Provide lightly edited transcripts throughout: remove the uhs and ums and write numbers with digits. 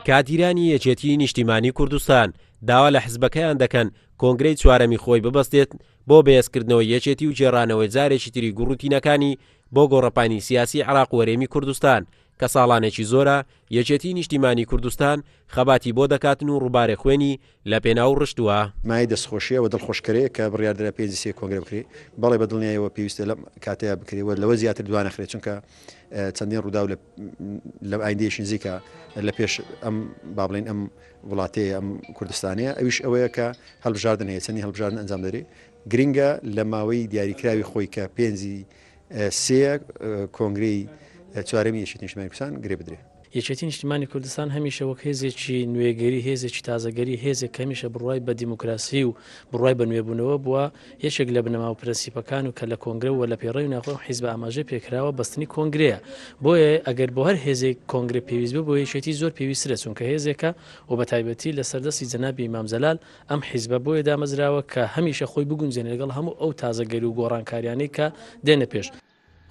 کادیرانی یەکێتیی نیشتیمانیی کوردستان داوا لە حزبەکەیان دەکەن کۆنگرەی چوارەمی خۆی ببەستێت بۆ بەهێزکردنەوەی یەکێتی و گێڕانەوەی جارێکی تری گوڕوتینەکانی بۆ گۆڕەپانی سیاسی عێراق و هەرێمی کوردستان کە ساڵانێکی زۆرە یەکێتیی نیشتیمانیی کوردستان خەباتی بۆ دەکاتن و ڕووبارێک خوێنی لە پێناو ڕشتووە. مایەی دەستخۆشییە و دڵخۆشکەرەیە کە بڕیاردرا پێنجی سێ کۆنگرە بکرێ، بەڵێ بە دڵنیایەوە پێویستە لەم کاتەیا بکرێ و لەوە زیاتر دوانەخرێ چونکە چەندین ڕووداو لە لە ئایندەیەکی نزیکە لە پێش ئەم با بڵێین ئەم وڵاتەیە ئەم کوردستانەیە ئەویش ئەوەیە کە هەڵبژاردن هەیە چەندین هەڵبژاردن ئەنجام دەرێ گرنگە لە ماوەی دیاریکراوی خۆی کە پێنجی سێ کۆنگرەی چوارەمی یەکێتی نیشتمانی کوردستان گرێ بدرێ. یەکێتی نیشتیمانی کوردستان هەمیشە وەک هێزێکی نوێگەری، هێزێکی تازەگەری، هێزێک کە هەمیشە بڕوای بە دیموکراسی و بڕوای بە نوێبوونەوە بووە، یەکێک لە بنەما و پرەنسیپەکان و کە لە کۆنگرە و لە پەیڕەوی ناوخۆی ئەم حیزبە ئاماژەی پێکراوە بەستنی کۆنگرەیە. بۆیە ئەگەر بۆ هەر هێزێک کۆنگرە پێویست بێ بۆ یەکێتی زۆر پێویستترە چونکە هێزێکە و بە تایبەتی لە سەر دەستی جەنابی مام جەلال ئەم حیزبە بۆیە دامەزراوە کە هەمیشە خۆی بگونجێنێ لەگەڵ هەموو ئەو تازەگەری و گۆڕانکاریانەی کە دێنە پێش.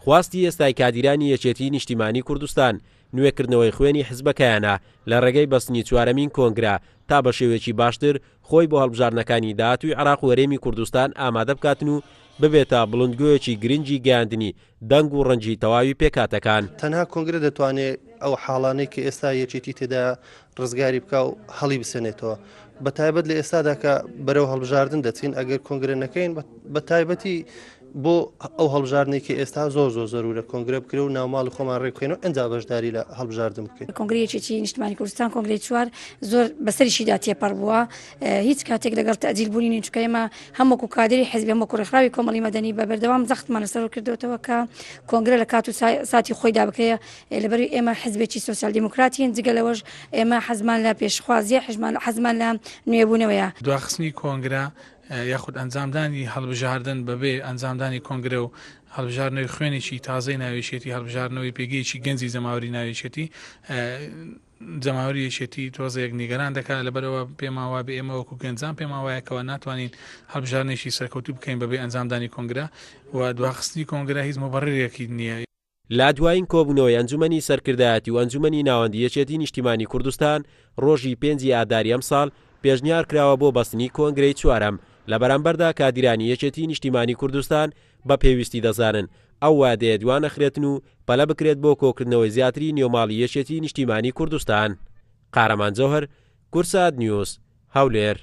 خواستی ئێستای کادیرانی یەکێتیی نیشتیمانیی کوردستان، نوێکردنەوەی خوێنی حزبەکەیانە لە ڕێگەی بەستنی چوارەمین کۆنگرە تا بە شێوەیەکی باشتر خۆی بۆ هەڵبژاردنەکانی داهاتووی عێراق و هەرێمی کوردستان ئامادە بکاتن و ببێتە بڵندگۆیەکی گرنگی گەیاندنی دەنگ و ڕەنگی تەواوی پێکهاتەکان. تەنها کۆنگرە دەتوانێ ئەو حاڵانەی کە ئێستا یەکێتی تێدایە ڕزگاری بکا و هەڵیبسێنێتەوە. بە تایبەت لە ئێستادا کە بەرەو هەڵبژاردن دەچین ئەگەر کۆنگرە نەکەین بە تایبەتی بۆ ئەو هەڵبژاردنەی کە ئێستا زۆر زۆر زەرورە کۆنگرە بکرێ و ناوماڵی خۆمان ڕێکبخەین و ئەنجا بەشداری لە هەڵبژاردن بکەین. کۆنگرەی یەکێتی نیشتمانی کوردستان کۆنگرەی چوار زۆر بەسەریشیدا تێپەڕ بووە هیچ کاتێک لەگەڵ تەئجیل بوونی نین چونکە ئێمە هەم وەکو کادری حزبی هەم وەکو ڕێکخراوی کۆمەڵی مەدەنی بە بەردەوام زەختمان لەسەر کردوێتەوە کە کۆنگرە لە کات و ساتی خۆیدا بکرێ لەبەروی ئێمە حزبێکی سۆسیال دیموکراتین جگە لەوەش ئێمە حەزمان لە پێشخوازیە حژمان حەزمان لە نوێبوونەوەیە. دواخستنی کۆنگرە یاخود ئەنجامدانی هەڵبژاردن بەبێ ئەنجامدانی کۆنگرە و هەڵبژاردنەوەی خوێنێکی تازەی ناویشێتی هەڵبژاردنەوەی پێگەیەکی گەنجی جەماوەری ناویشێتی جەماوەری یەکێتی تۆزێک نیگەران دەکات لەبەرئەوە پێمان وابێ ئێمە وەکو گەنجان پێمان وایە کەوا ناتوانین هەڵبژاردنێکی سەرکەوتوو بکەین بەبێ ئەنجامدانی کۆنگرە و دواخستنی کۆنگرە هیچ موبەڕیرێکی نییە. لە دوایین کۆبوونەوەی ئەنجومەنی سەرکردایەتی و ئەنجومەنی ناوەندی یەکێتی نیشتیمانی کوردستان ڕۆژی پێنجی ئاداری ئەمساڵ پێشنیار کراوە بۆ بەستنی کۆنگرەی چوارەم، لە بەرامبەردا کادیرانی یەکێتی نیشتیمانی کوردستان بە پێویستی دەزانن ئەو وادەیە دوانەخرێتن و پەلە بکرێت بۆ کۆکردنەوەی زیاتری نێوماڵی یەکێتی نیشتیمانی کوردستان. قارەمان جەوهەر، کوردسات نیوز، هەولێر.